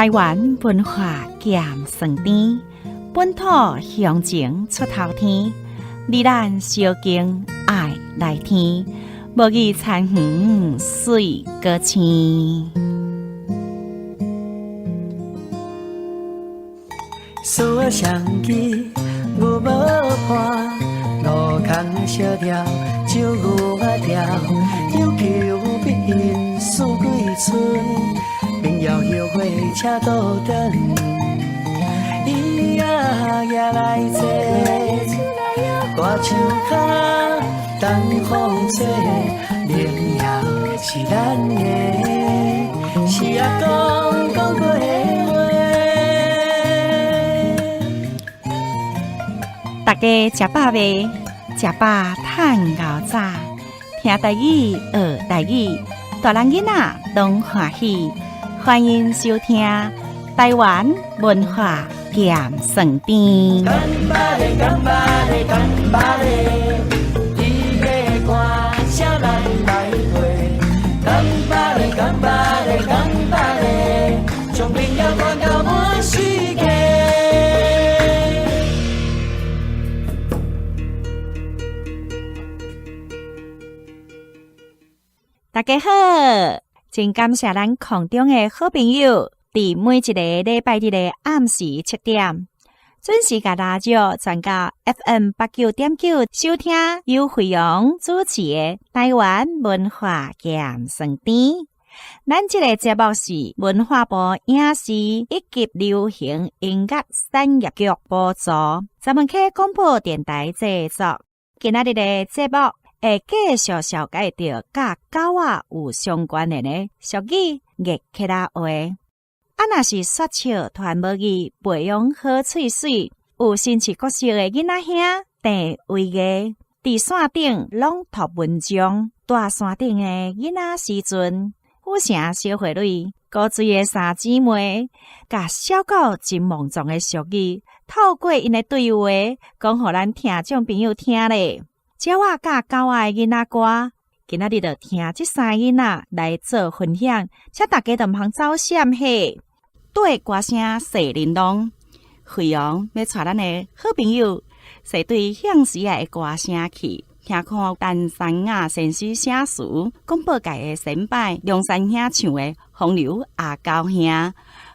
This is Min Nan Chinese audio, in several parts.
台灣文化鹹酸甜，本土鄉情出頭天。你咱相敬愛來聽，無語田園水閣青。思仔双枝牛无伴，路空小条酒牛仔调，有求必应四季春，民谣后悔车倒转，伊仔也来坐，大树跤东风吹，民谣是咱的，是阿公讲过的话。大家食饱未？食饱趁牛早，聽台語學台語，大人囡仔攏歡喜。歡迎收聽台灣文化鹹酸甜。干巴咧，干巴咧，干巴咧，你的歌聲咱來陪。干巴咧，干巴咧，干巴咧，將民謠傳到滿世界。大家好，真感謝咱空中的好朋友，佇每一个禮拜日的暗時7點，準時共拉著轉到 FM 89.9收聽由惠陽主持的台灣文化鹹酸甜。咱這個節目是文化部影視以及流行音樂產業局補助，十分溪廣播電臺製作。今仔日的節目會繼續紹介著佮狗仔有相關的呢俗語月客仔話。啊，若是說笑傳無語，培養好喙水，有紳士國小的囡仔兄鄭維藝，佇山頂朗讀文章，大山頂的囡仔時陣，府城小惠女，古錐的三姊妹，共小狗真莽撞的俗語，透過𪜶的對話，講予咱聽眾朋友聽咧。鳥仔佮狗仔的囡仔歌，今仔日就聽這三个囡仔來做分享，請大家就毋通走閃嘿。對歌聲細玲瑯，惠陽欲帶咱的好朋友，踅對向時的歌聲去，聽看陳三雅先生寫詞，廣播界的先輩梁山兄唱的《風流阿狗兄》，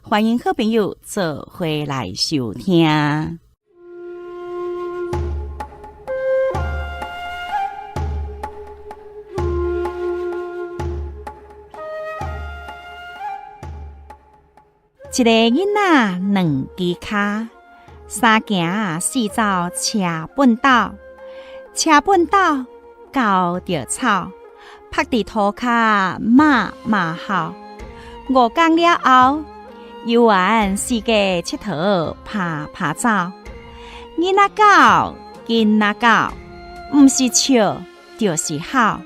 歡迎好朋友做伙來收聽。一个囡仔兩支跤，三行四走車畚斗，車畚斗咬著草，曝佇塗跤罵罵吼。五工了後，遊園四界𨑨迌拍拍走。囡仔狗，囡仔狗，毋是笑就是吼，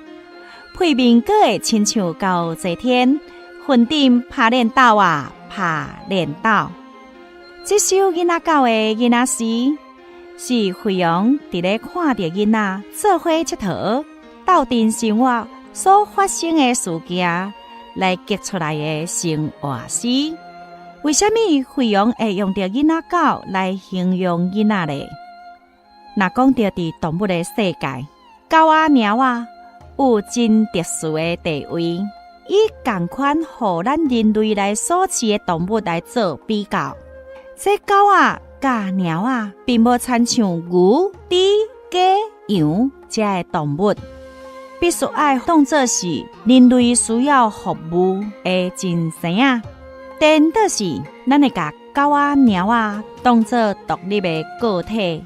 屁面閣會親像厚濟天，雲頂拍練豆啊！拍練豆，這首囡仔狗的囡仔詩，是惠陽佇咧看著囡仔做伙𨑨迌、鬥陣生活所發生的事件來激出來的生活詩。為啥物惠陽會用著囡仔狗來形容囡仔呢？若講著佇動物的世界，狗仔、貓仔有真特殊的地位。以仝款予咱人類來所飼的動物來做比較，這狗仔佮貓仔並無親像牛、豬、雞、羊這的動物，必須愛當做是人類需要服務的精神啊。顛倒是咱會共狗仔、貓仔當做獨立的個體，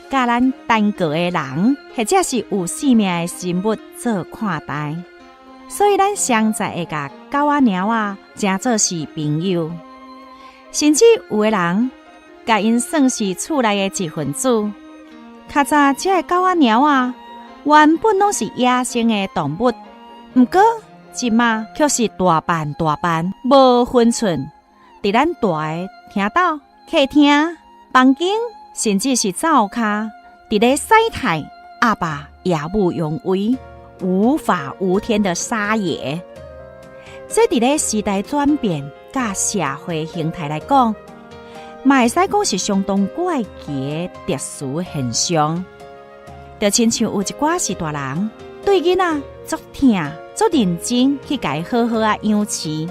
佮咱單個的人或者是有生命的生物做看待。所以咱常在會共狗仔、貓仔誠做是朋友，甚至有的人共𪜶算是厝內的一份子。較早這个狗仔、貓仔原本攏是野生的動物，毋過這馬卻是大範大範無分寸，佇咱蹛的廳斗、客廳、房間，甚至是灶跤，佇咧使態阿爸野母揚威。無法無天的撒野，這佇咧時代轉變、佮社會形態來講，嘛會使講是相當怪奇的特殊現象。就親像有一寡是大人對囡仔足疼、足認真去共伊好好仔養飼，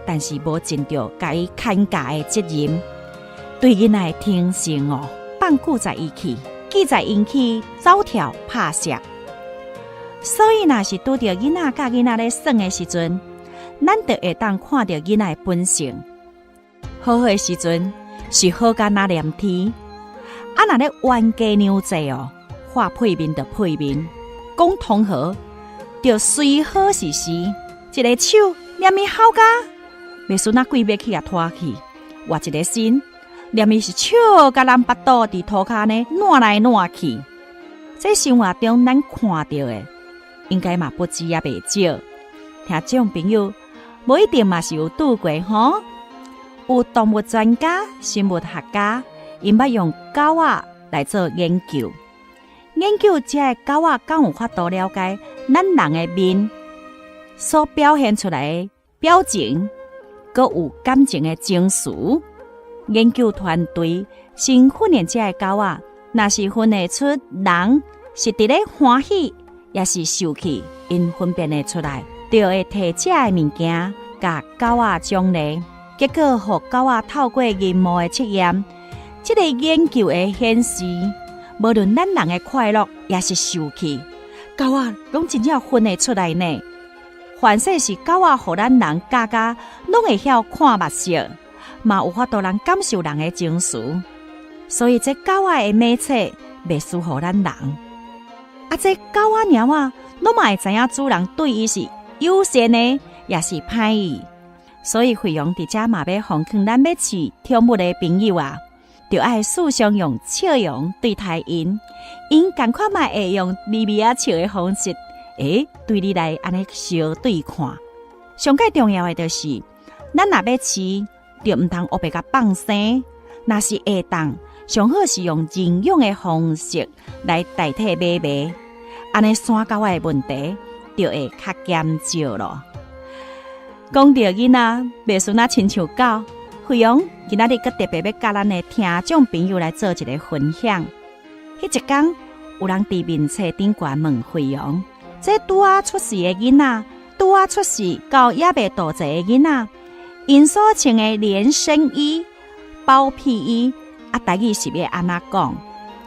但是無盡著共伊看教的責任，對囡仔的天性哦，放久在伊去，記在𪜶去走跳拍攝。所以，若是拄著囡仔佮囡仔咧耍的時陣，咱就會當看著囡仔的本性。好好的時陣是好甲若連天，啊，若咧冤家娘濟哦，畫屁面就屁面，講通和就隨好是是，一个手連伊吼甲，袂輸若鬼欲去共拖去，換一个身，連伊是笑甲咱腹肚佇塗跤呢，湠來湠去。這生活中咱看著的，應該嘛不止也袂少。聽眾朋友，無一定嘛是有拄過吼。有動物專家、生物學家，𪜶捌用狗仔來做研究，研究這个狗仔敢有法度了解咱人的面所表現出來的表情，閣有感情的情緒。研究團隊先訓練這个狗仔，若是分會出人是佇咧歡喜，抑是受氣，𪜶分辨會出來，就會提這个物件，共狗仔獎勵。結果，予狗仔透過熒幕的測驗，這个研究會顯示，無論咱人的快樂，抑是受氣，狗仔攏真正分會出來呢。凡勢是狗仔，予咱人教甲攏會曉看目色，嘛有法度人感受人的情緒。所以，這狗仔的美冊袂輸予咱人。啊，這狗仔貓仔攏嘛會知影主人對伊是友善的，抑是歹意。所以，惠陽佇遮嘛欲奉勸咱欲飼寵物的朋友啊，著愛時常用笑容對待𪜶，𪜶仝款嘛會用微微仔笑的方式，對你來按呢相對看。上蓋重要的就是，咱若欲飼，就毋通烏白共放生。若是會當，上好是用認養的方式來代替買賣，按呢山狗仔的問題就會較減少囉。講著囡仔，袂輸若親像狗。惠陽今仔日閣特別欲佮咱的聽眾朋友來做一个分享。彼一工有人佇面冊頂懸問惠陽，這拄仔出世的囡仔，拄仔出世到猶未肚臍的囡仔，𪜶所穿的連身衣、包屁衣，啊，台語是欲按怎講？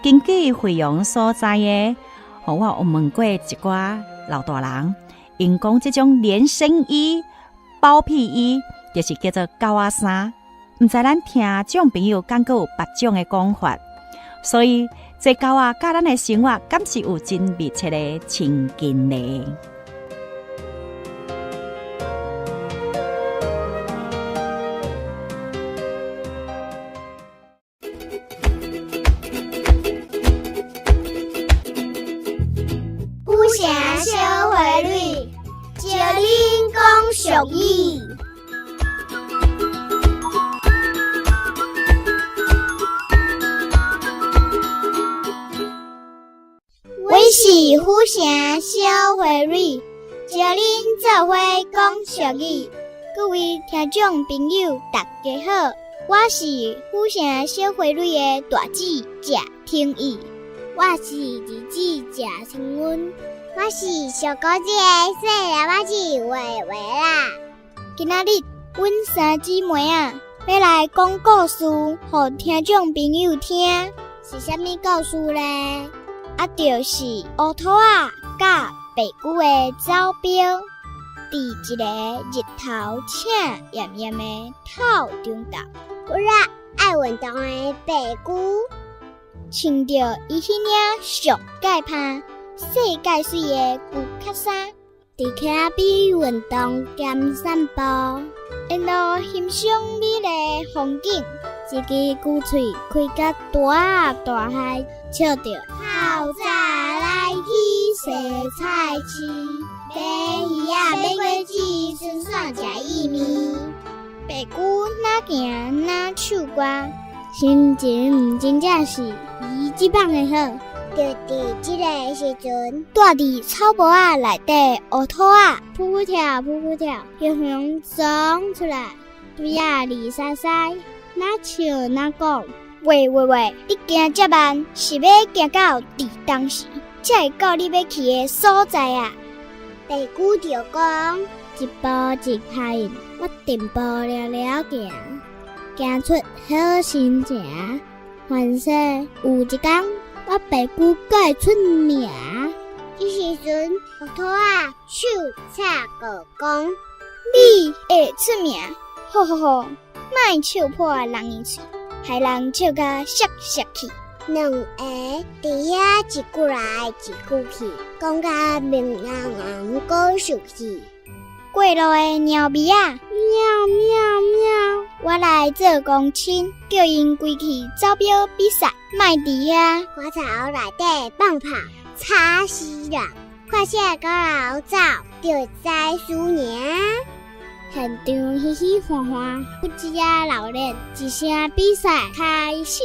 根據惠陽所知的，我有問過一寡老大人，𪜶講這種連身衣、包屁衣，就是叫做狗仔衫。毋知咱聽眾朋友敢閣有別種的講法，所以這狗仔佮咱的生活敢是有真密切的親近呢？府城小花蕊，招恁講俗語。阮是府城小花蕊，招恁做伙講俗語。各位聽眾朋友，大家好，我是府城小花蕊的大姊謝婷宜，我是二姊謝清溫，我是小高姐的細阿仔慧慧啦。今仔日阮三姊妹仔欲來講故事，予聽眾朋友聽，是啥物故事呢？啊，就是烏兔仔佮白龜的走標。佇一个日頭赤炎炎的透中晝，有咧愛運動的白龜，穿著伊彼領上蓋芳、世界媠的龜殼衫，佇溪仔邊運動兼散步，沿路欣賞美麗風景，一支龜喙開甲大大海，笑著透早來去洗菜市，買魚仔買果子，順紲食薏米。白龜若行若唱歌，心情真正是伊這放的好。就佇這个時陣，蹛佇草帽仔內底烏兔仔，噗噗跳，噗噗跳，雄雄衝出來，對仔二沙沙，若笑若講：喂喂喂，你行遮慢，是欲行到佇當時，才會到你欲去的所在啊？白龜就講：一步一跤印，我定步了了行，行出好心情。凡勢有一工，我白龜閣會出名。彼時陣，烏兔仔手插鼓講：你會出名？吼吼吼！莫笑破人的喙，害人笑甲摔摔去。兩个佇遐一句來一句去，講甲面紅紅閣受氣。過路的貓咪仔，喵喵喵，我來做公親，叫𪜶規去走標比賽，莫佇遐花槽內底放炮，吵死人！看小狗老走，就知輸贏。現場嘻嘻哈哈，不止仔鬧熱，一聲比賽開始，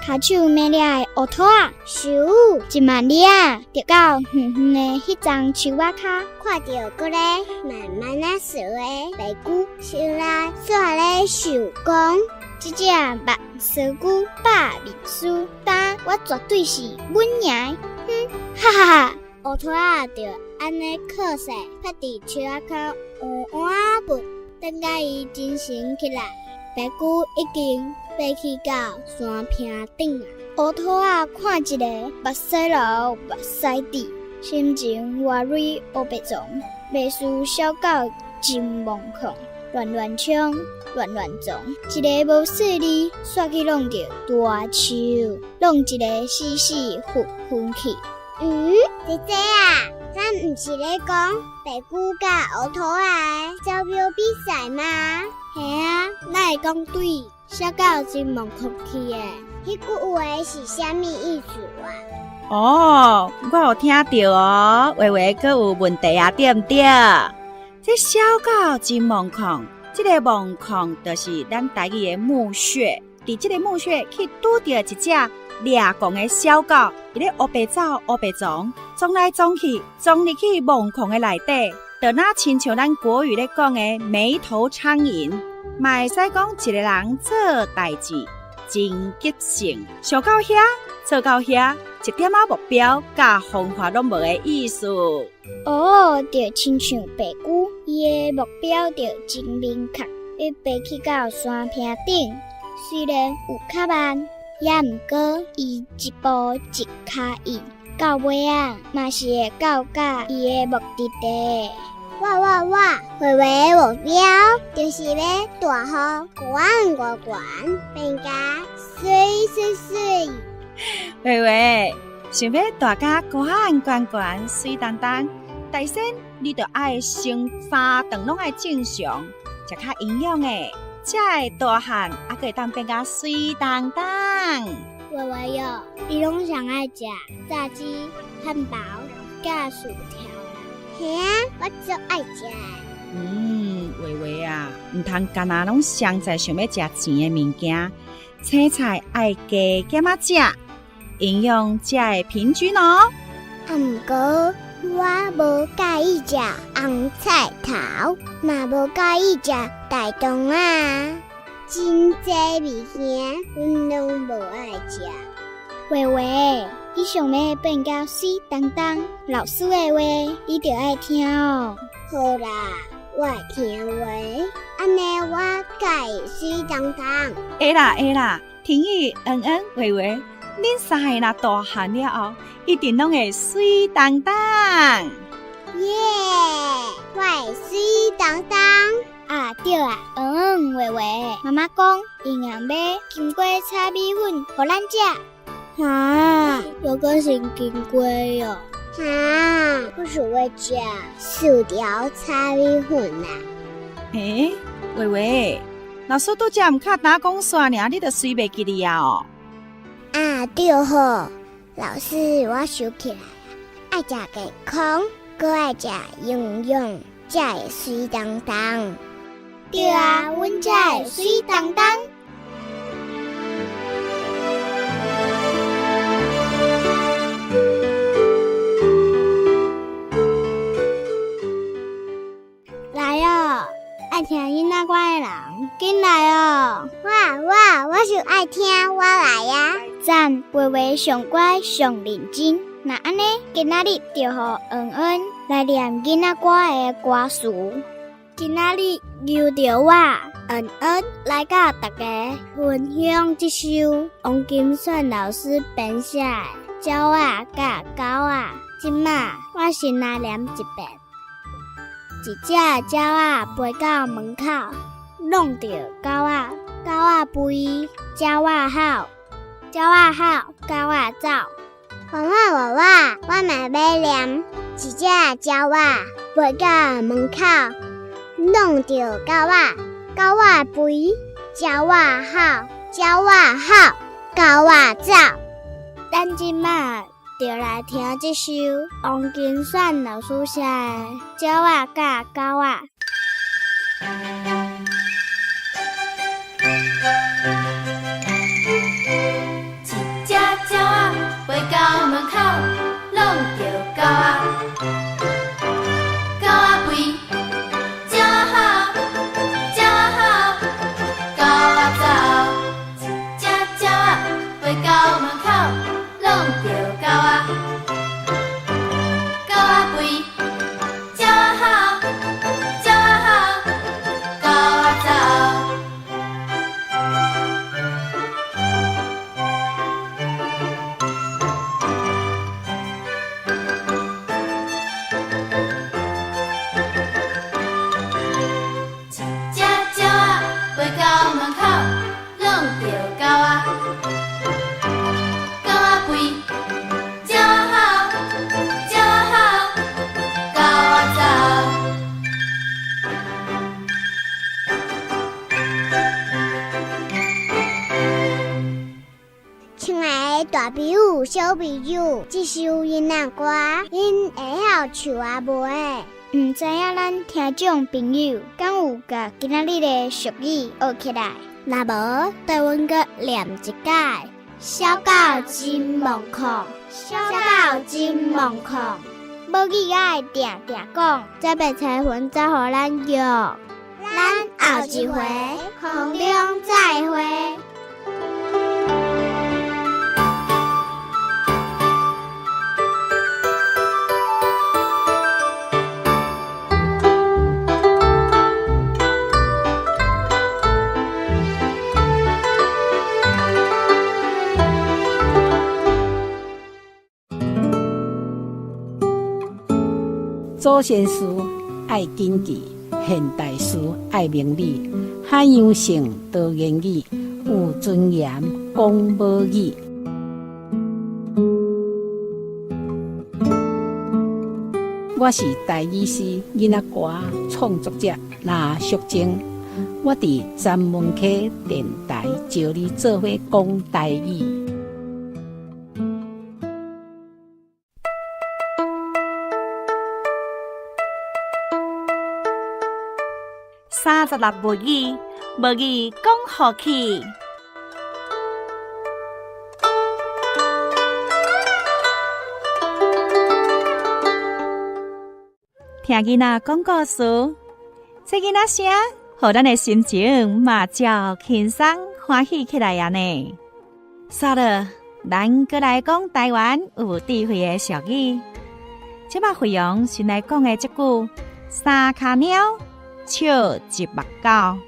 跤手猛掠的烏兔仔，咻一萬里仔，就到遠遠的彼叢樹仔跤，看著閣咧慢慢仔踅的白龜，心內煞咧想講：這隻慢踅龜百面輸，今我絕對是穩贏！哼，哈哈哈！烏兔仔就按呢靠勢趴佇樹仔跤換換仔睏，等甲伊精神起來，白龜已經飛去到山坪頂啊！烏兔仔看一個目屎流目屎滴，心情活雷烏白撞，袂輸小狗真戆狂，亂亂衝，亂亂撞，一个無細膩，煞去挵著大樹，挵一个死死昏昏去。嗯，姐姐啊，咱毋是咧講白龜佮烏兔仔的走標比賽嗎？嘿啊，哪會講對小狗真懵空去的？彼句話是啥物意思啊？哦，我有聽著哦，畫畫閣有問題啊，對毋對？這小狗真懵空，這个懵空就是咱台語的木屑，佇這个木屑去拄著一隻掠狂的小狗，伊咧烏白走烏白撞，撞來撞去，撞入去墓壙的內底，就若親像咱國語咧講的沒頭蒼蠅，嘛會使講一个人做代誌真急性，想到遐做到遐，一點仔目標佮方法攏無的意思。哦，就親像白龜，伊的目標就真明確，伊爬去到山坪頂，雖然有較慢。也毋過，伊一步一跤印，到尾仔嘛是會到達伊的目的地。哇哇哇！畫畫目標就是欲大予懸懸懸，變甲媠媠媠。畫畫想欲大甲懸懸懸媠當當，但先你著愛先三頓攏愛正常，食較營養的。才會大漢，猶閣會當變甲媠當當。畫畫喲，你攏上愛食炸雞、漢堡、佮薯條啦。嘿啊，我足愛食。嗯，畫畫啊，毋通干焦攏雙在想欲食甜的物件，青菜愛加減仔食，營養才會平均哦。啊，毋過我無佮意食紅菜頭，嘛無佮意食大腸仔，真濟物件阮攏無愛食。畫畫，你想欲變甲媠當當，老師的話你著愛聽哦。好啦，我會聽話，按呢我才會媠當當。會啦會啦，婷雨、恩恩、畫畫，恁三个若大漢了後，一定攏會媠當當。耶！我會媠當當。啊對啊，恩恩畫畫，媽媽講營養買金瓜炒米粉予咱食。哈，猶閣是金瓜喲。哈，我想欲食薯條炒米粉啦。欸，畫畫，老師拄才毋較焦講煞爾，你就隨袂記哩啊哦。啊對吼，老師我想起來啊，愛食健康，閣愛食營養，才會媠當當。對啊，阮才會媠當當。來哦，愛聽囡仔歌的人，緊來。就愛聽我來啊！讚，畫畫上乖上認真。若按呢，今仔日就予恩恩來念囡仔歌的歌詞。今仔日由著我恩恩來佮大家分享這首王金選老師編寫的《鳥仔佮狗仔》。這馬我先來念一遍。一隻鳥仔飛到門口，挵著狗仔，狗仔飛，鳥仔吼，鳥仔吼，狗仔走。娃娃娃娃，我嘛欲念。一隻鳥仔飛到門口，挵著狗仔，狗仔飛，鳥仔吼，鳥仔吼，狗仔走。咱這馬就來聽這首王金選老師寫的《鳥仔佮狗仔》。一隻鳥仔飛到門口，挵著狗仔，狗仔飛，鳥仔吼，鳥仔吼，狗仔走。一隻鳥仔飛到門口，挵著狗仔，狗仔飛，鳥仔吼，鳥仔吼，狗仔走。一隻鳥仔飛到門口，挵著狗仔，狗仔飛，鳥仔吼，鳥仔吼，狗仔走。親愛的大朋友、小朋友，這首囡仔歌，恁會曉唱啊無？毋知影咱聽眾朋友敢有共今仔日的俗語學起來？若無，綴阮閣念一擺。小狗真惶恐，小狗真惶恐，母語愛定定講，才袂催魂走予咱用。咱後一回空中再會。祖先事愛謹記，現代事愛明理。海洋性多言語，有尊嚴講母語。我是台語詩囡仔歌創作者林淑貞，我佇三文溪電台招你做伙講台語。 36母語，母語講予起。聽囡仔講故事，這囡仔聲，予咱的心情嘛照輕鬆歡喜起來啊呢。煞落，咱閣來講台灣有智慧的俗語。這擺惠陽先來講的這句：三跤貓，笑一目狗。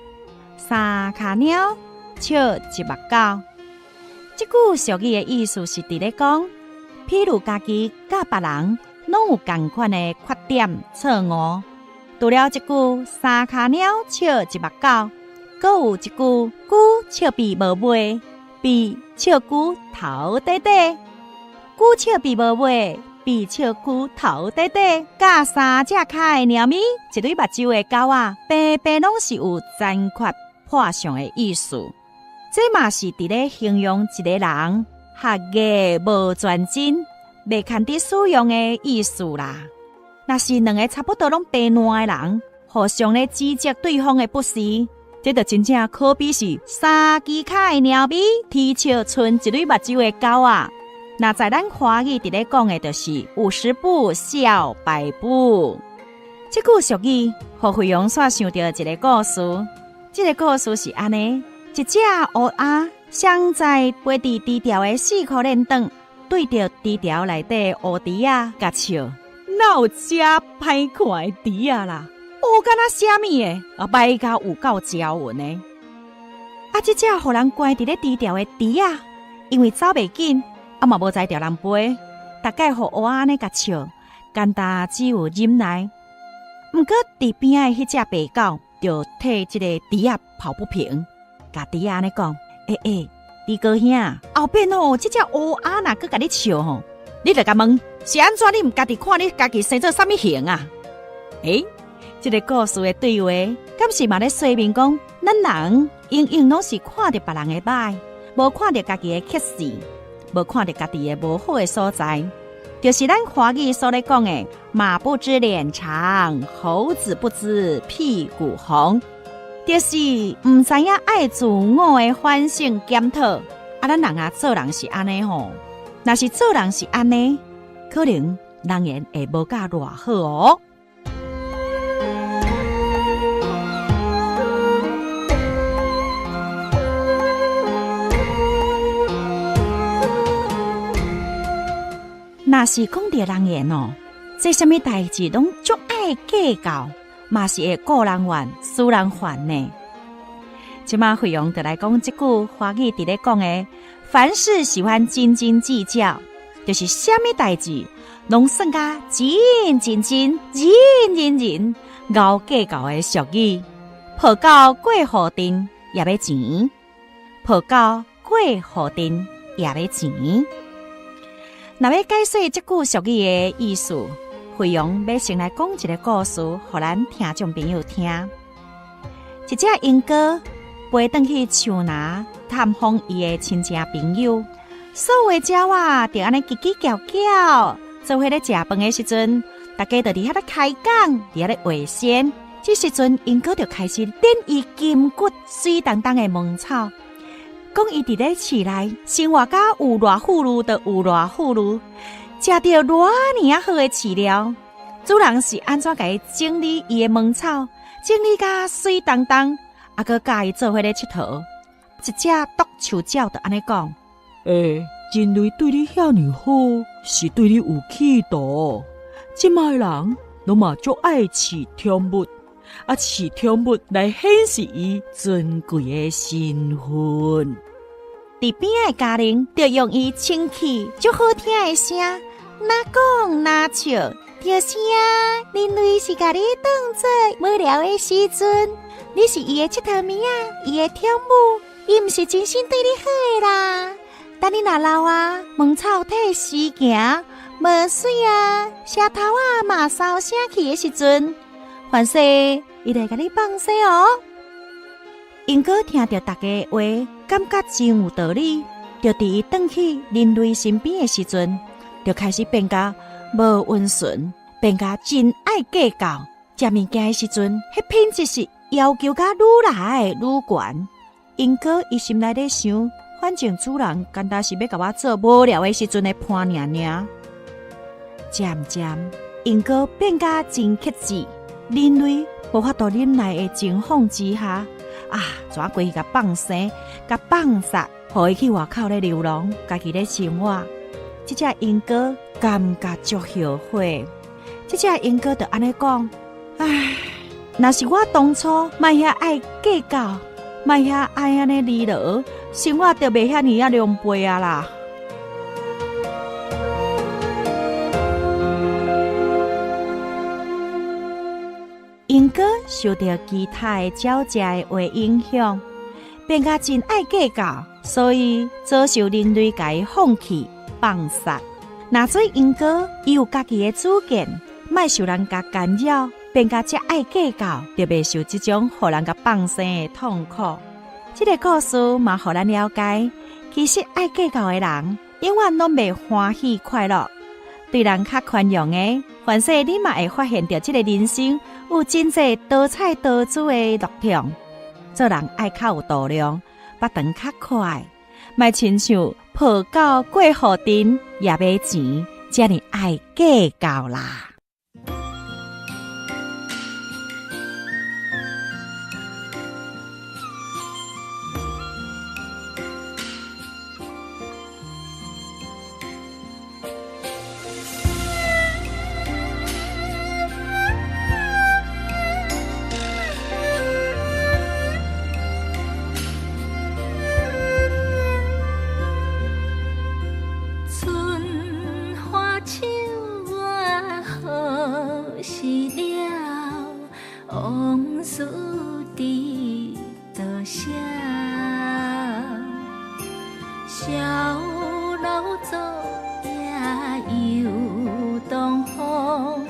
三跤貓，笑一目狗。這句俗語的意思是佇咧講，譬如家己佮別人攏有仝款的缺點錯誤。除了這句三跤貓笑一目狗，閣有一句龜笑鱉無尾，鱉笑龜頭短短。龜笑鱉無尾，鱉笑龜頭短短，佮三隻跤的貓咪，一對目睭的狗仔，白白攏是有殘缺破相的意思。這嘛是佇咧形容一個人學藝無全真，袂堪得使用的意思啦。若是兩個差不多攏白爛的人，互相咧指責對方的不是，這就真正可比是三支跤的貓咪啼笑賰一對目睭的狗仔。若在咱華語佇咧講的，就是50步笑百步。這句俗語，予惠陽煞想著一個故事。這個故事是按呢：一隻烏鴉雙在飛佇豬牢的四箍鏈轉，對著豬牢內底烏豬仔共笑，哪有遮歹看的豬仔啦？烏敢若啥物的，啊歹甲有夠招魂的。啊，這隻予人關佇咧豬牢的豬仔，因為走袂緊，啊嘛無才調人飛，逐擺予烏仔按呢共笑，干焦只有忍耐。毋過佇邊仔的彼隻白狗，就替這個豬仔抱不平，共豬仔按呢講：欸欸，豬哥兄，後邊吼，這隻烏仔若閣共你笑吼，你著共問是按怎？你毋家己看你家己生做啥物形啊？欸，這個故事的對話，敢是嘛咧說明講，咱人永遠攏是看著別人的歹，無看著家己的缺失，無看著家己的無好的所在。就是咱華語所咧講的，馬不知臉長，猴子不知屁股紅，就是毋知影愛自我的反省檢討。啊，咱人啊做人是按呢吼，若是做人是按呢，可能人緣會無甲偌好哦。若是講著人緣哦，做啥物代誌攏足愛計較，嘛是會顧人怨、使人煩呢。這馬惠陽就來講這句華語佇咧講的，凡事喜歡斤斤計較，就是啥物代誌攏算甲斤斤斤、認認認、𠢕計較的俗語。抱狗過雨陣也欲錢，抱狗過雨陣也欲錢。若欲解說這句俗語的意思，惠陽欲先來講一個故事，予咱聽眾朋友聽。一隻鸚鵡飛轉去樹林探訪伊的親戚朋友，所有的鳥仔就按呢嘰嘰叫叫，做伙咧食飯的時陣，大家就佇遐咧開講，佇遐咧話仙。這時陣，鸚鵡就開始練伊金骨媠當當的毛草。講伊佇咧市內生活甲有偌富裕，就有偌富裕，食著偌爾仔好的飼料，主人是按怎共伊整理伊的毛草，整理甲媠當當，啊，閣佮伊做伙咧𨑨迌。一隻獨樹鳥就按呢講：欸，人類對你遐爾好，是對你有企圖。這擺人攏嘛足愛飼寵物。啊，飼寵物來顯示伊尊貴的身份。佇邊仔的家人就用伊清氣足好聽的聲，若講若笑，就是啊，人類是共你當做無聊的時陣，你是伊的𨑨迌物仔，伊的寵物，伊毋是真心對你好的啦。等你若老啊，毛草退時行，無媠啊，舌頭仔嘛梢聲去的時陣。凡勢伊會共你放生哦。鸚鵡聽著大家話，感覺真有道理，就佇伊轉去人類身邊的時陣，就開始變甲無溫順，變甲真愛計較。食物件的時陣，彼品質是要求甲愈來愈懸。鸚鵡伊心內咧想，反正主人干焦是欲共我做無聊的時陣的伴爾爾。漸漸，鸚鵡變甲真克制。人類無法度忍耐的情況之下，啊，怎規氣共放生，共放殺，予伊去外口咧流浪，家己咧生活。這隻鸚鵡感覺足後悔。這隻鸚鵡就按呢講：唉，若是我當初莫遐愛計較，莫遐愛按呢離羅，生活就袂遐爾仔狼狽啊啦。鸚鵡受著其他的鳥隻的話影響，變甲真愛計較，所以遭受人類共伊放棄放殺。若做鸚鵡，伊有家己的主見，莫受人共干擾，變甲遮愛計較，就袂受這種予人共放生的痛苦。這個故事嘛，予咱了解，其實愛計較的人，永遠攏袂歡喜快樂。對人較寬容的，凡勢你嘛會發現著這個人生有真濟多彩多姿的樂趣。做人愛較有度量，腹腸較闊，莫親像抱狗過雨陣也欲錢，遮爾愛計較啦。小老祖也又东风，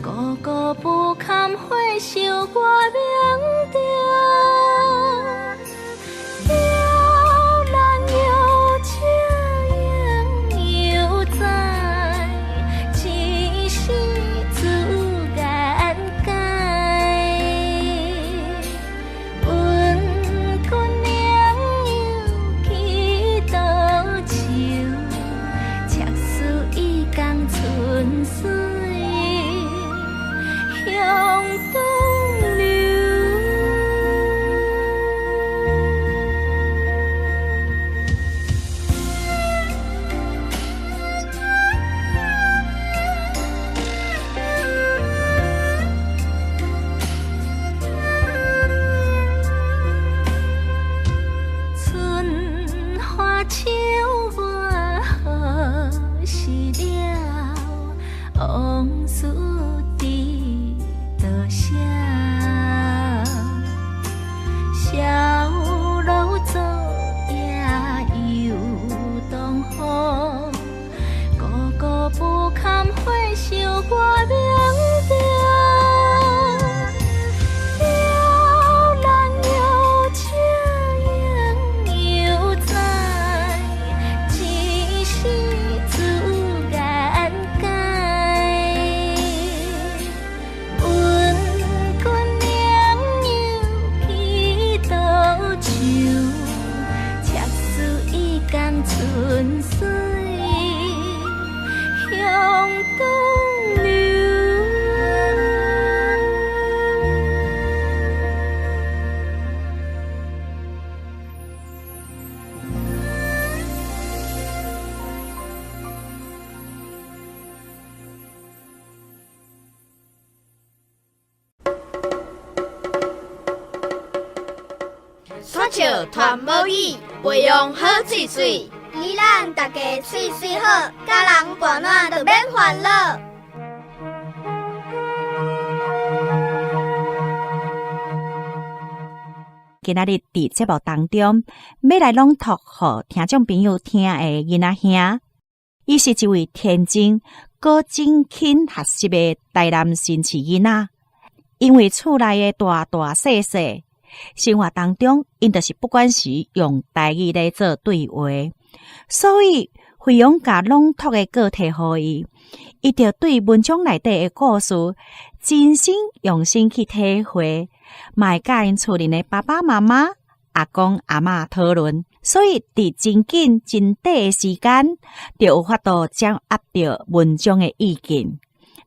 个个不堪回首我命中。了难有情犹在，一时自眼界。问君良友去倒树，赤丝已共春水向东流。春花秋月何时了？往事知多少？小老祖也又东风，个个不堪回首我命中。了难有情犹在，一时自眼界。问君良友去倒树，赤丝已共春水向东流。煞笑传母语，培养好喙齿。你咱大家喙齿好，佮人伴暖就免烦恼。今仔日佇節目當中，欲來朗讀予聽眾朋友聽的囡仔兄，伊是一位天真閣真勤學習的台南新市囡仔。因為厝內的大大細細生活當中，𪜶就是不管是用台語咧做對話，所以惠陽共朗讀的課題予伊，伊就對文章內底的故事真心用心去體會，嘛會佮𪜶厝裡的爸爸媽媽、阿公阿嬤討論，所以佇真緊真短的時間，就有法度掌握著文章的意境。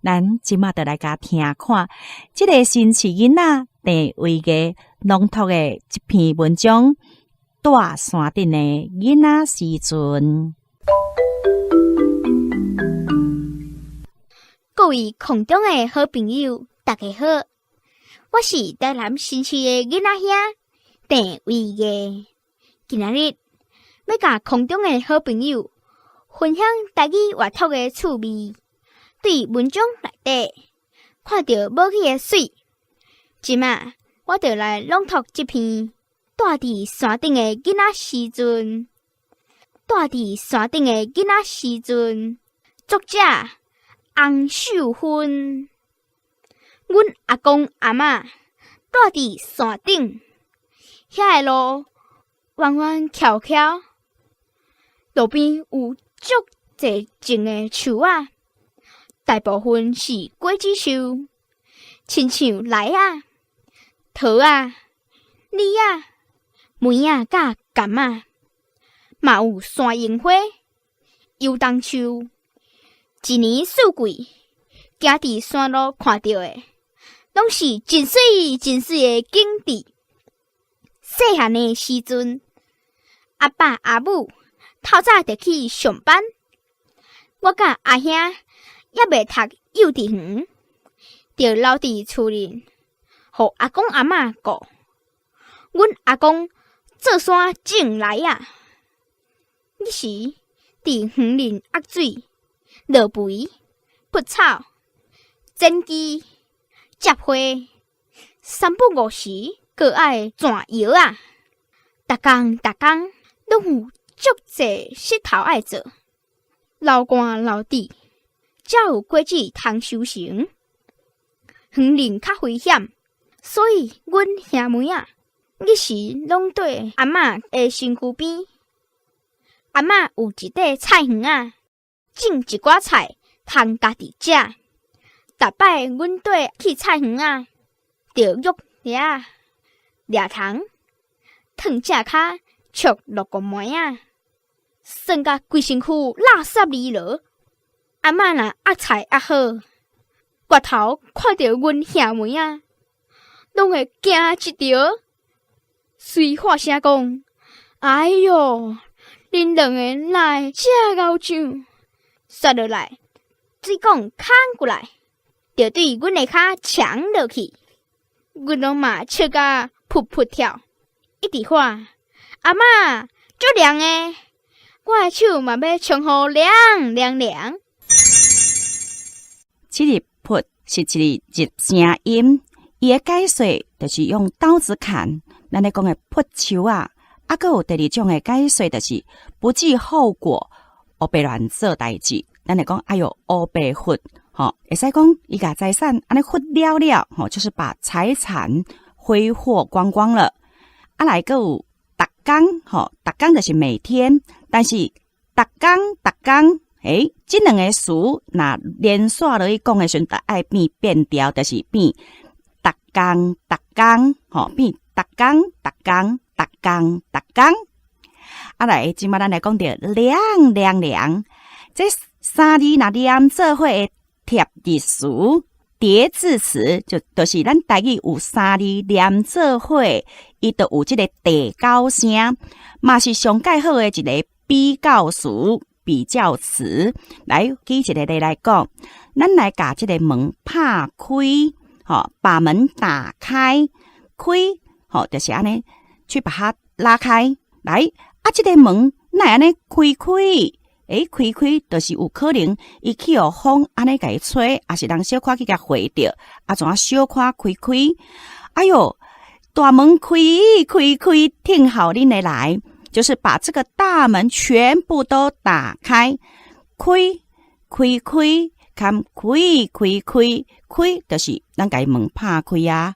咱這馬就來共聽看，這个新市囡仔鄭維藝朗讀的這篇文章《住山頂的囡仔時陣》。各位空中的好朋友，大家好，我是台南新市的囡仔兄鄭維藝。今仔日欲共空中的好朋友分享台語閱讀的趣味。對文章內底看著母語的媠，這馬我就來朗讀這篇住佇山頂的囡仔時陣。住佇山頂的囡仔時陣，作者洪秀芬。阮阿公阿嬤住佇山頂，遐个路彎彎蹺蹺，路邊有足濟種的樹仔，大部分是果子樹，親像梨仔、桃仔、李仔、梅仔佮柑仔，嘛有山櫻花、油桐樹。一年四季，行佇山路看著的，攏是真媠真媠的景致。細漢的時陣，阿爸阿母透早就去上班，我佮阿兄猶未讀幼稚園，就留佇厝裡，予阿公阿嬤顧。阮阿公做山種梨仔，彼時佇園裡壓水、落肥、撥草、剪枝、接花，三不五時閣愛轉藥仔。逐工逐工攏有足濟穡頭愛做，流汗流滴，才有果子通收成。園林較危險，所以阮兄妹仔日時攏綴阿嬤的身軀邊。阿嬤有一塊菜園仔，種一寡菜通家己食。逐擺阮綴去菜園仔，就約掠掠蟲，褪正跤，戳落個糜仔，耍甲規身軀垃圾膩囉。阿嬤若壓菜壓好，回頭看著阮兄妹仔，攏會驚一趒，隨喊聲講：哎喲，恁兩个哪會遮𠢕醬？煞落來，水管空過來，就對阮的跤衝落去，阮攏嘛笑甲噗噗跳，一直喊：阿嬤，足涼的，我的手嘛欲衝予涼涼涼。這个噗是一个入聲音，伊的解說就是用刀子砍，咱咧講的噗樹仔。啊，閣有第二種的解說，就是不計後果，烏白亂做代誌。咱會講，哎喲，烏白拂，吼，會使講伊共財產按呢拂了了，吼，就是把財產揮霍光光了。啊，來閣有逐工，吼，逐工就是每天，但是逐工逐工，欸，這兩个詞若連紲落去講的時陣，就愛變變調，就是變逐工逐工，吼，變逐工逐工。逐工逐工，啊來，這擺咱來講著涼涼涼，這三字若連做伙的疊字詞、疊字詞，就是咱台語有三字連做伙，伊就有這个遞高聲，嘛是上蓋好的一个比較詞、比較詞。來舉一个例來講，咱來共這个門拍開，吼，把門打開，開，吼，就是按呢。去把它拉開來，啊，這个門哪會按呢開開？欸，開開就是有可能伊去予風按呢共伊吹，抑是人小可去共回著，啊，怎啊小可開開？哎喲，大門開開開，聽候恁的來，就是把這個大門全部都打開，開開開，共開開開開，就是咱共門拍開啊。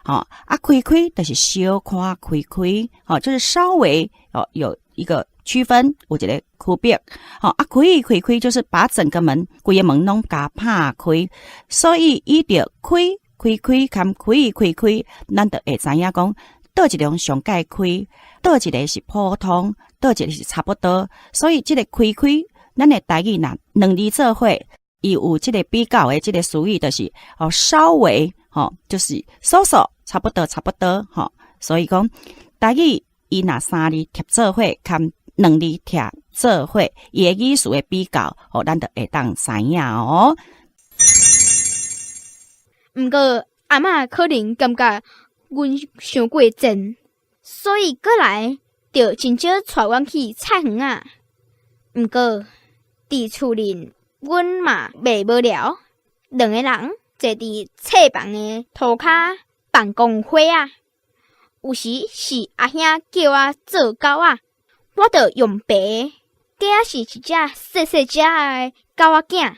吼，啊，開開就是小可開開，吼，就是稍微哦有一個區分，有一个區別。吼，啊，開開開就是把整個門規個門攏共拍開，所以伊著開開開共開開開，咱就會知影講，佗一種上蓋開，佗一个是普通，佗一个是差不多。所以這个開開，咱的台語若兩字做伙，伊有這个比較的這个詞語，就是哦稍微吼，就是 so so 差不多差不多吼。所以講台語伊若三字疊做伙，共兩字疊做伙，伊的意思的比較，吼，咱就會當知影哦。毋過阿嬤可能感覺阮傷過賤，所以過來就真少帶阮去菜園仔。毋過佇厝裡，阮嘛袂無聊，兩个人坐佇冊房的塗跤放光火仔。有時是阿兄叫我做狗仔，我就用爬，假是一隻細細隻的狗仔囝，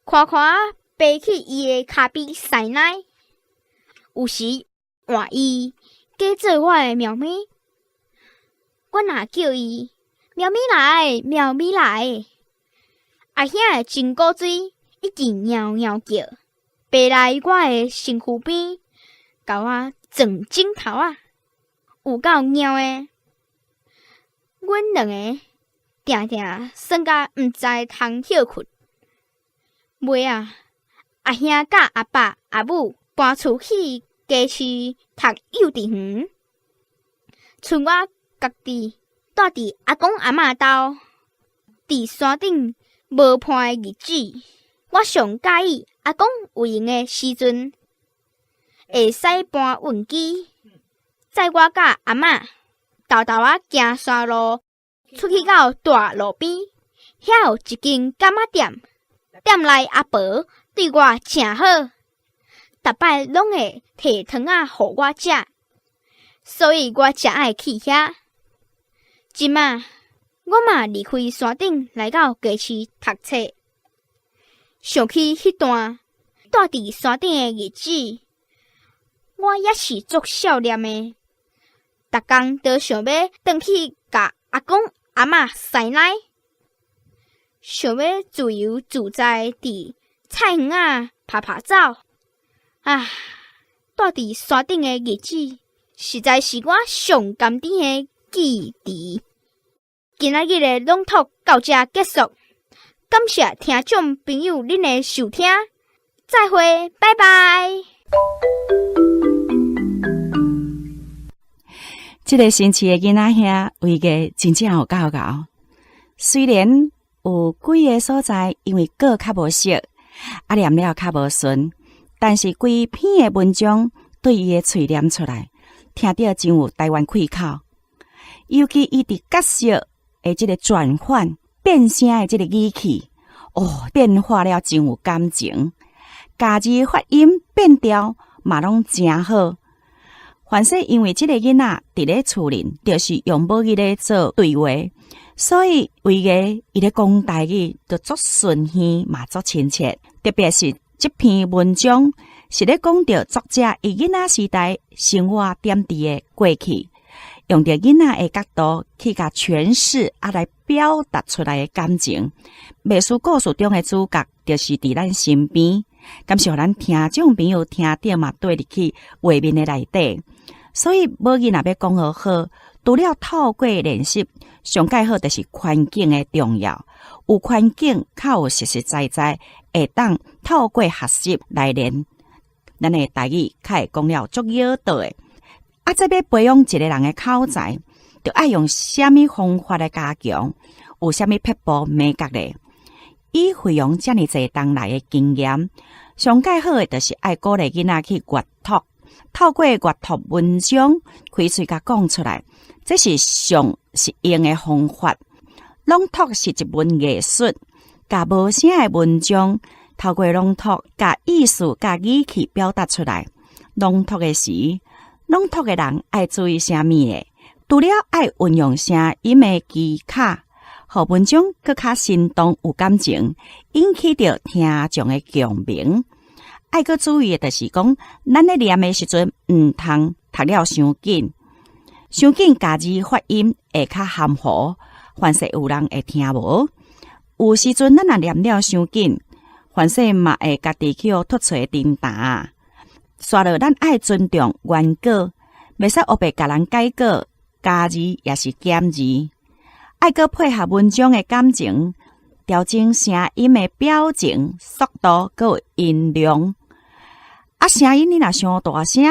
寬寬爬去伊的跤邊瀉奶。有時換伊假做我的喵咪，我若叫伊喵咪來，喵咪來，阿兄會真古錐，一直喵喵叫，爬來我的身軀邊，共我撞枕頭仔，有夠貓的。阮兩个定定耍甲毋知通歇睏。尾仔，阿兄佮阿爸阿母搬厝去家市讀幼稚園，賰我家己蹛佇阿公阿嬤兜，佇山頂無伴的日子，我上佮意阿公有閒的時陣，會使搬運機，載我佮阿嬤沓沓仔行山路，出去到大路邊，遐有一間柑仔店，店內阿婆對我誠好，逐擺攏會提糖仔予我食，所以我誠愛去遐。這擺我嘛离开山顶，来到家市读册。想起彼段蹛伫山顶的日子，我犹是足少年的，逐工都想欲转去共阿公阿嬷师奶，想欲自由自在伫菜园仔拍拍走。啊，蹛伫山顶的日子，实在是我上甘甜的记忆。今仔日的朗读到遮结束，感谢听众朋友恁的收听，再会，拜拜。这个星期的囡仔兄为个真正有够𠢕，虽然有几个所在因为稿较无熟，啊念了较无顺，但是规篇的文章对伊的喙念出来，听著真有台湾气口。尤其伊伫角色的这个转换、变声的这个语气，哦，变化了真有感情，咬字发音变调嘛拢诚好。凡势因为这个囡仔伫咧厝里，就是用母语咧做对话，所以为个伊咧讲台语就足顺耳嘛足亲切。特别是这篇文章是咧讲著作者伊囡仔时代生活点滴的过去。用著囡仔的角度去共诠释，啊来表达出来的感情。袂输故事中的主角，就是伫咱身边，敢是予咱听众朋友听著嘛，缀入去画面的内底。所以母语若欲讲予好，除了透过练习，上盖好就是环境的重要。有环境，较有实实在在会当透过学习来练，咱的台语较会讲了足有道的。啊，这欲培养一个人的口才，著爱用啥物方法来加强？有啥物撇步眉角咧？以惠阳遮尔济冬来的经验，上盖好的就是爱鼓励囡仔去阅读，透过阅读文章，开喙共讲出来，这是上实用的方法。朗读是一门艺术，共无声的文章，透过朗读，共意思、共语气表达出来。朗读的时，朗读的人爱注意啥物咧？除了爱运用声音的技巧，予文章阁较生动有感情，引起著听众的共鸣。爱阁注意的就是讲，咱咧念的时阵，毋通读了伤紧，伤紧咬字发音会较含糊，凡势有人会听无。有时阵咱若念了伤紧，凡势嘛会家己去予凸槌叮当。煞落，咱爱尊重原稿，袂使乌白共人改稿、加字抑是减字。爱阁配合文章的感情，调整声音的表情、速度，阁有音量。啊，声音你若伤大声，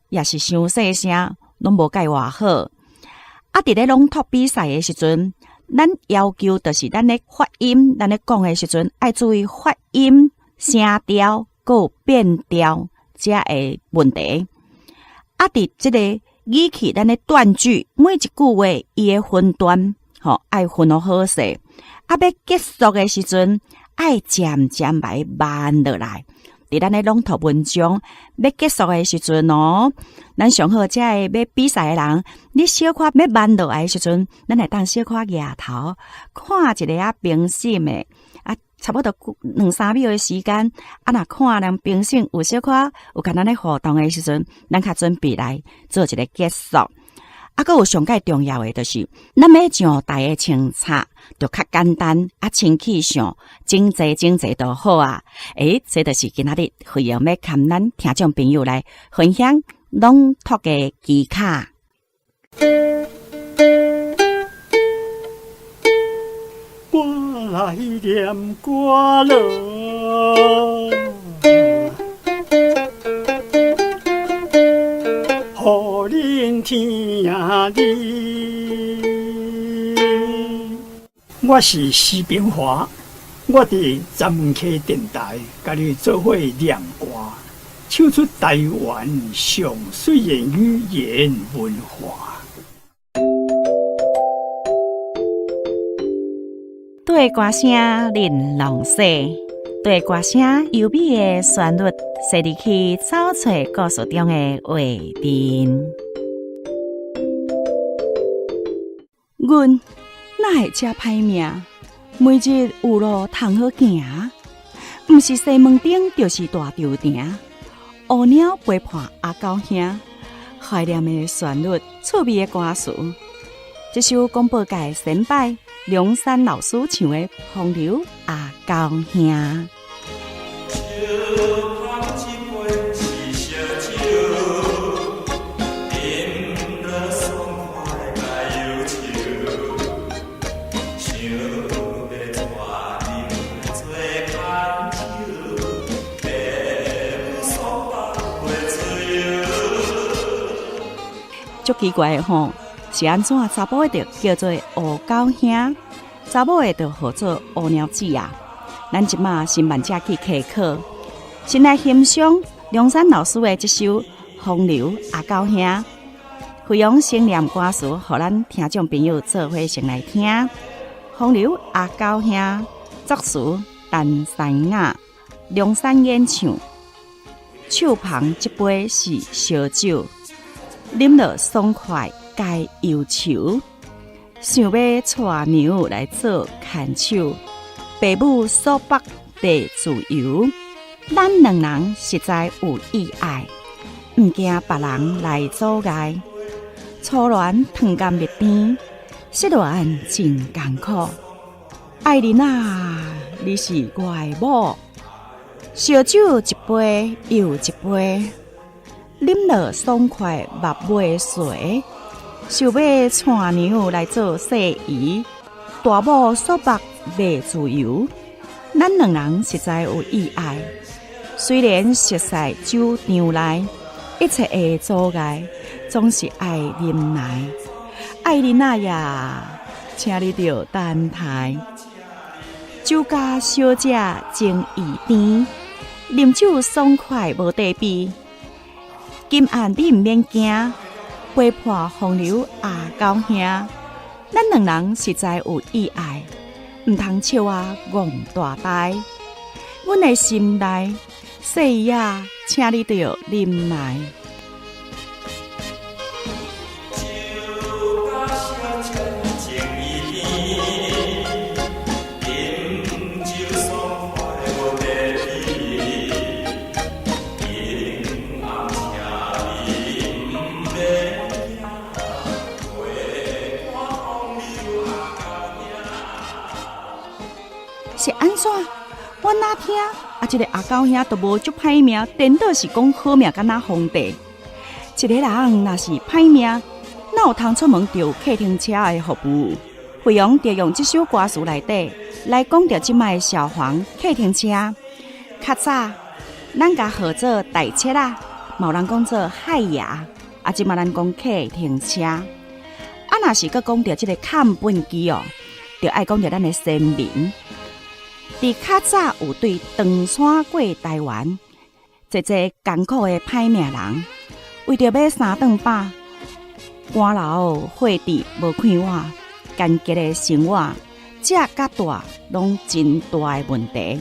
抑是伤细声，拢无盖偌好。啊，伫咧朗读比赛的时阵，咱要求就是咱咧发音，咱咧讲的时阵爱注意发音、声调，阁有变调。遮个问题，啊，伫这个语气，咱咧断句，每一句话伊的分段，吼，爱分予好势。啊，欲结束的时阵，爱渐渐来慢落来。伫咱咧朗读文章欲结束的时阵哦，咱上好遮个欲比赛的人，你小可欲慢落来的时阵，咱会当小可举头看一下啊，评审的啊。差不多两三秒的时间，啊，若看人评审有小可有共咱咧互动的时阵，咱较准备来做一个结束。啊，阁有上盖重要的就是，咱欲上台的穿插，就较简单，啊，穿起上整齐整齐就好啊。欸，这就是今仔日惠阳欲共咱听众朋友来分享朗读的技巧。我来念歌啰，予恁听哩。我是徐炳华，我伫十门溪电台共你做伙念歌，唱出台湾上媠的语言文化。对歌声玲珑细，对歌声优美的旋律，踅入去走揣故事中的画面。阮哪哪會遮歹命？每日有路通好行，毋是西門町就是大稻埕。烏貓陪伴阿狗兄，懷念的旋律，趣味的歌詞。這首廣播界先輩梁山老師唱的《風流阿狗兄》。足奇怪的吼，是按怎查某的就叫做烏狗兄，查某的就號做烏貓姊啊。咱這馬先慢才去開課，先來欣賞梁山老師的這首《風流阿狗兄》，飛揚先念歌詞，予咱聽眾朋友做伙先來聽《風流阿狗兄》，作詞陳三雅，梁山演唱。手捧一杯是燒酒。啉落爽快解憂愁，想欲娶娘來做牽手，爸母束縛地自由，咱兩人實在有意愛，毋驚別人來阻礙。初戀糖甘蜜甜，失戀真艱苦。愛人啊，你是我的某，燒酒一杯又一杯。啉落爽快，目袂垂，想欲娶娘來做世姨，大某束縛袂自由，咱兩人實在有意愛。雖然熟似酒場內，一切的阻礙總是愛忍耐。愛人啊呀，請你著等待。酒家小姐情意甜，啉酒爽快無得比。今暗你毋免驚，陪伴風流阿狗兄，咱兩人實在有意愛，毋通笑我戇大呆。阮的心內，細姨仔，請你著忍耐。是按怎？我哪聽啊？這個阿狗兄都無足歹命，顛倒是講好命，敢若皇帝。一個人若是歹命，哪有通出門就有客停車的服務？惠陽就用這首歌詞內底來講著這擺的消防客停車。較早咱共號做大車仔，嘛有人講做海爺，啊，這擺咱講客停車。啊，若是閣講著這個崁畚機哦，就愛講著咱的先民。佇較早有對唐山過台灣，濟濟艱苦的歹命人，為著欲三頓飽，寒流火炙無快活，艱拮的生活，食佮蹛攏真大的問題。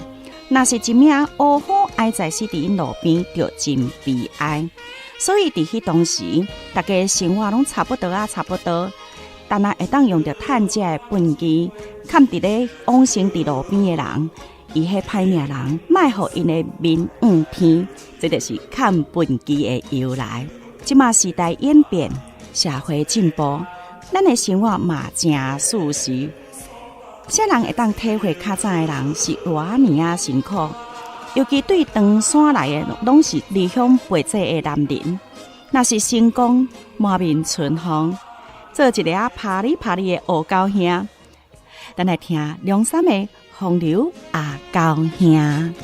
若是一命烏虎哀在死佇𪜶路邊，就真悲哀。所以佇彼當時，大家生活攏差不多啊，差不多。但若會當用著趁食的畚箕，崁佇咧往生佇路邊的人，伊彼歹命人，莫予𪜶的面向天，這就是崁畚箕的由來。這馬時代演變，社會進步，咱的生活嘛誠舒適。啥人會當體會較早的人是偌爾仔辛苦？尤其對唐山來的，攏是離鄉背井的男人，若是成功滿面春風。做一个仔拍哩拍哩的烏狗兄，咱來聽梁山的風流阿狗兄。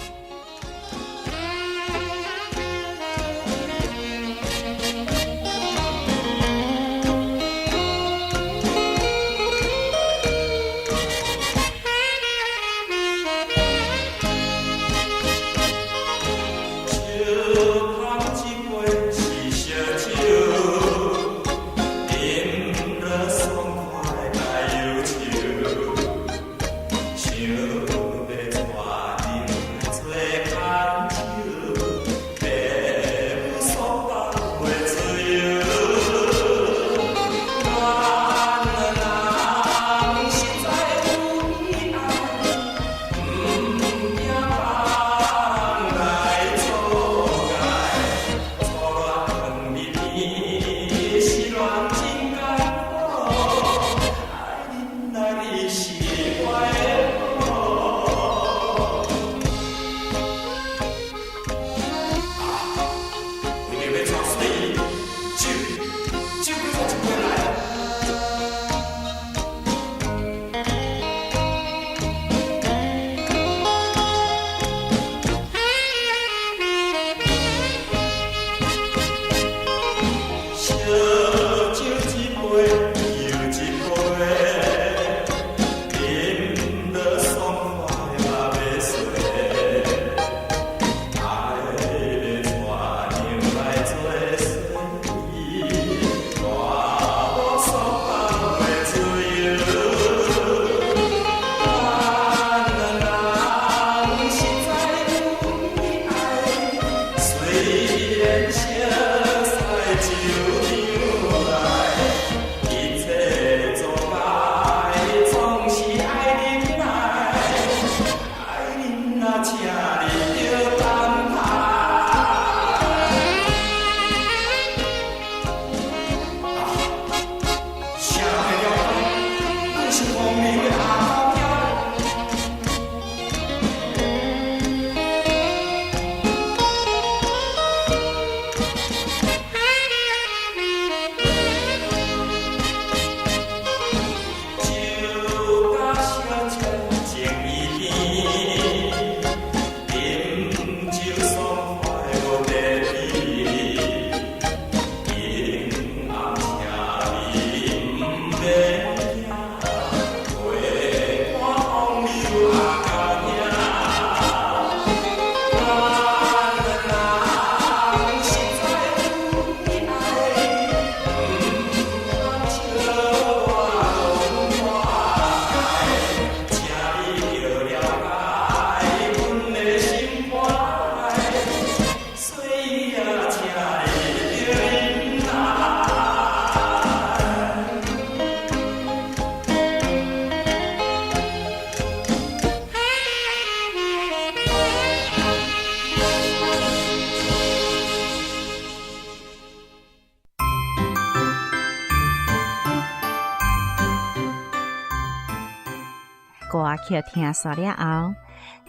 歌曲聽煞了後，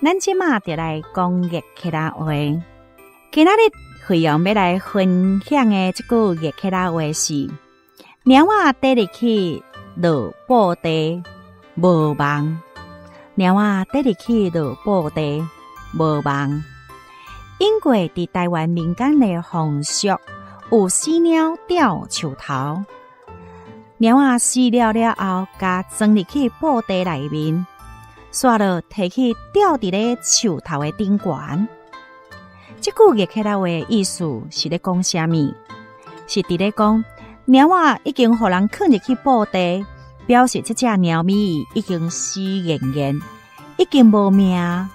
咱這馬就來講粵客家話。今仔日惠陽欲來分享的這句粵客家話是：貓仔綴入去落布袋，無望。貓仔綴入去落布袋，無望。因為佇台灣民間的風俗，有死貓吊樹頭。貓仔死了了後，共裝入去布袋內面，煞落提去吊佇咧樹頭的頂懸。這句粵客家話的意思是咧講啥物？是佇咧講貓仔已經予人囥入去布袋，表示這隻貓咪已經死癮癮，已經無命。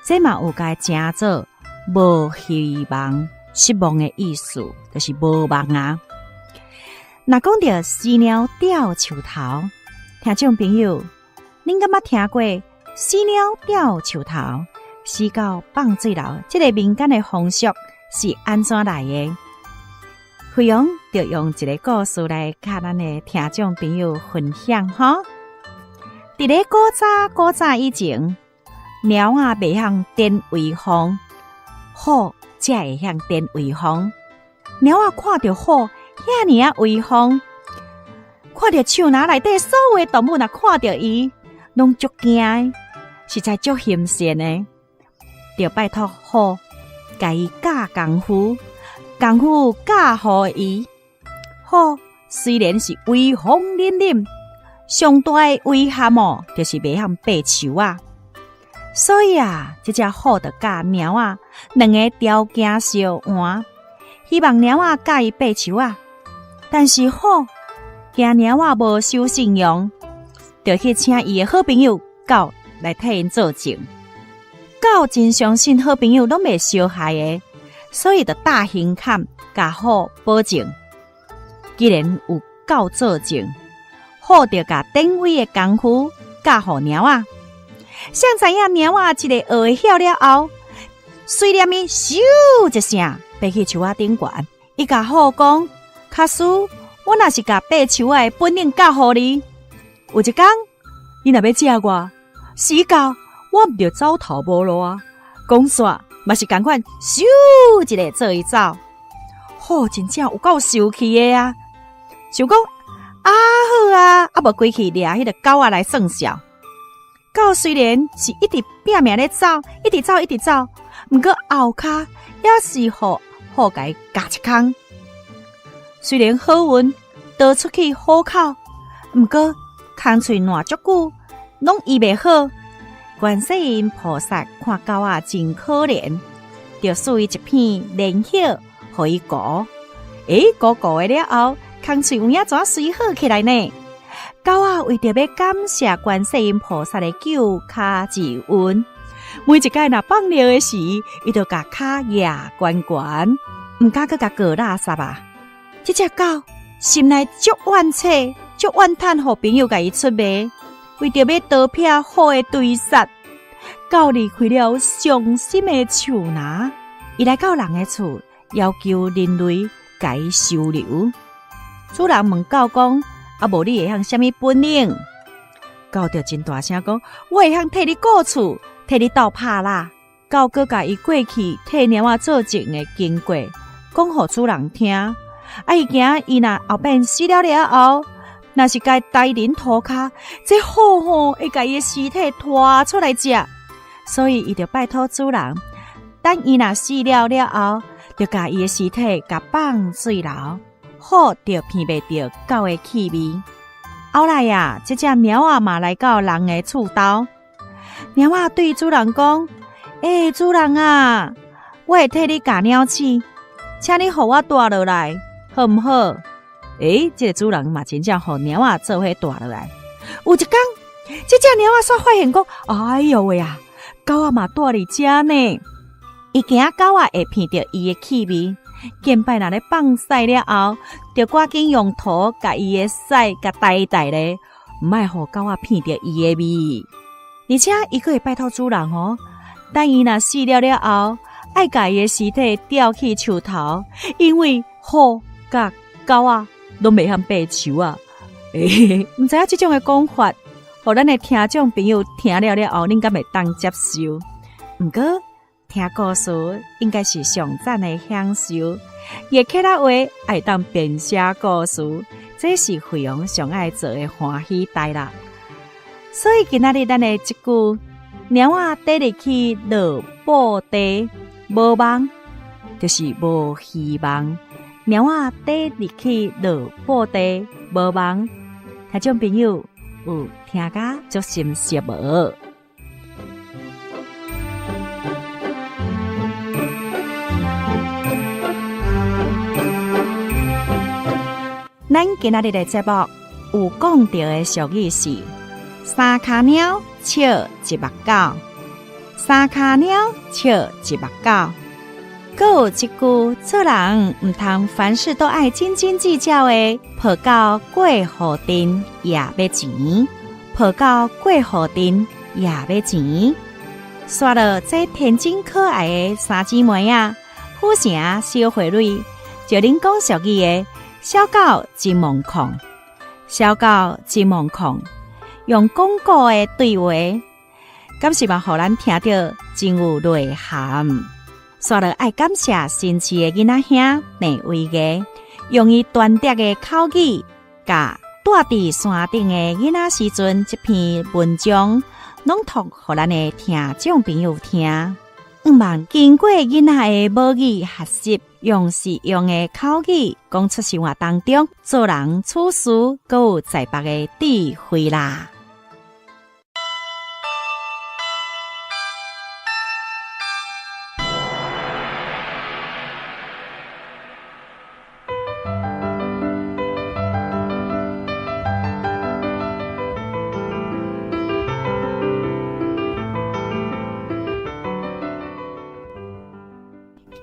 這嘛有共稱做無希望、失望的意思，就是無望啊。若講著死貓吊樹頭，聽眾朋友，恁敢捌聽過死貓吊樹頭、死狗放水流這个民間的風俗是按怎來的？惠陽就用一个故事來佮咱的聽眾朋友分享吼。佇咧古早古早以前，貓仔袂曉展威風，虎才會曉展威風。貓仔看著虎遐爾仔威風，看著樹林內底所有的動物，若看著伊，攏足驚的，實在足兇險的。就拜託虎，共伊教功夫，功夫教予伊。虎雖然是威風凜凜，上大的遺憾哦，就是袂曉爬樹仔。所以啊，這隻虎就佮貓仔兩个條件相換，希望貓仔教伊爬樹仔。但是虎驚貓仔無守信用，就去請伊的好朋友狗來替𪜶作證。狗真相信好朋友攏袂相害的，所以就搭胸坎共虎保證。既然有狗作證，虎就共典韦的功夫教予貓仔。誰知影貓仔一个學會曉了後，隨連伊咻一聲爬去樹仔頂懸。伊共虎講：假使我若是共爬樹仔的本領教予你，有一工你若欲食我，死狗，我毋著走投無路啊！講煞嘛是仝款，咻一个做伊走。虎真正有夠受氣的啊！想講啊好啊，啊無規氣掠彼个狗仔來算數。狗雖然是一直拚命咧走，一直走一直走，毋過後跤猶是予虎共伊咬一空。雖然好運逃出去虎口，毋過空喙爛足久，攏醫袂好。觀世音菩薩看狗仔真可憐，就賜伊一片蓮葉，予伊糊。欸，糊糊的了後，空喙有影怎隨好起來呢？狗仔為著欲感謝觀世音菩薩的救跤之恩，每一擺若放尿的時，伊就共跤舉懸懸，毋敢閣共告垃圾啊！這隻狗心內足怨嗟，足怨嘆，予朋友共伊出賣，為著欲逃避虎的追殺，狗離開了傷心的樹林，伊來到人的厝，要求人類共伊收留。主人問狗講：啊，無你會曉啥物本領？狗就真大聲講：我會曉替你顧厝，替你鬥拍獵。狗閣共伊過去替貓仔做證的經過，講予主人聽。啊，伊驚伊若後擺死了了後，若是共刣佇塗跤，這虎吼會共伊的屍體拖出來食，所以伊就拜託主人，等伊若死了了後，就共伊的屍體共放水流，虎就鼻袂著狗的氣味。後來啊，這隻貓仔嘛來到人的厝兜，貓仔對主人講：欸，主人啊，我會替你咬鳥鼠，請你予我蹛落來，好毋好？欸，這个主人嘛真正予貓仔做伙蹛落來。有一工，這隻貓仔煞發現講：哎喲喂啊，狗仔嘛蹛佇遮呢。伊驚狗仔會鼻著伊的氣味，見擺若咧放屎了後，就趕緊用塗共伊的屎共刣刣咧，毋愛予狗仔鼻著伊的味。而且伊閣會拜託主人哦，等伊若死了了後，愛共伊的屍體吊去樹頭，因為虎佮狗仔攏袂曉爬樹啊。欸，毋知影這種的講法，予咱的聽眾朋友聽了了後，恁敢會當接受？毋過聽故事應該是上讚的享受，會客仔話愛當編寫故事，這是惠陽上愛做的歡喜代啦。所以今仔日咱的這句貓仔綴入去落布袋，無望就是無希望。貓仔綴入去落布袋，無望。聽眾朋友有聽甲足心適無？咱今仔日的節目有講著的俗語是：三跤貓笑一目狗，三跤貓笑一目狗。閣有一句，做人毋通凡事都愛斤斤計較的，抱狗過河鎮也欲錢，抱狗過河鎮也欲錢。煞落這天真可愛的三姊妹仔，府城小花蕊，就恁講俗語的小狗真惶恐，小狗真惶恐，用講古的對話，敢是嘛，予咱聽著真有內涵。煞落愛感謝新市的囡仔兄鄭維義，用伊端正的口語，共蹛佇山頂的囡仔時陣這篇文章，朗讀予咱的聽眾朋友聽。向望經過囡仔的母語學習，用實用的口語講出生活當中做人處事，閣有在別的智慧啦。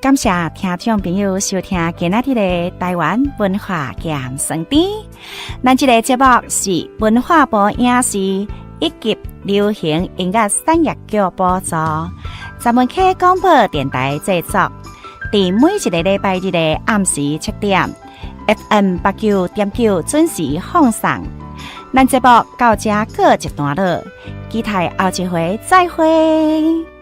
感謝聽眾朋友收聽今仔日的台灣文化鹹酸甜。咱這個節目是文化部影視以及流行音樂產業局補助，十門溪廣播電臺製作。佇每一个禮拜日的暗時7點，FM 89.9準時放送。咱節目到這告一段落，期待後一回再會。